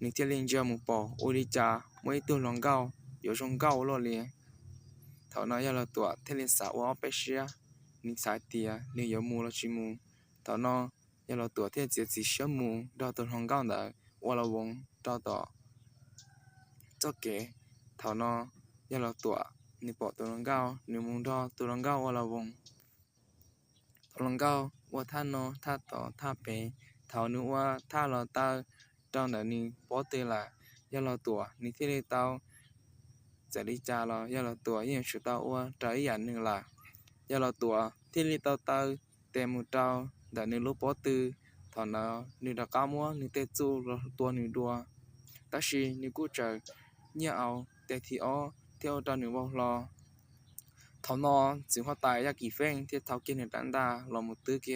nws thiaj li ntsia mus pom ua li cas muaj ib tug hluas nkauj yuav zoo nkauj ua luaj li. Thaum no Yawg Laus Tuam thiaj li xav ua ob peb siab, nws xav tias nws yuav mus los tsis mus. Thaum no Yawg Laus Tuam thiaj txiav txim siab mus nrog tus hluas nkauj ntawd ua las voos rau tom txoj kev. Thaum no Yawg Laus Tuam nws pom tus hluas nkauj, nws mus nrog tus hluas nkauj ua las voos. Tus hluas nkauj ua thaj no thaj tod thaj pem, thaum nws ua thaj los taw rau ntawm nws pob tw lawm, Yawg Laus Tuam nws thiaj li tau, txawm li cas los Yawg Laus Tuam yeej yuav tsum tau ua raws ib yam nws lawm. Yawg Laus Tuam thiaj li tau taw tes mus rau ntawm nws lub pob tw. Thaum no nws rov qab muab nws tej txuj los tua nws dua, tab sis nws kuj tseem nyiaj au tes thib ob thiab ua rau nws vau hlo. Thaum no txiv huab tais Yaj Kim Feej thiaj thau kiag nws rab ntaj los mus twb kiag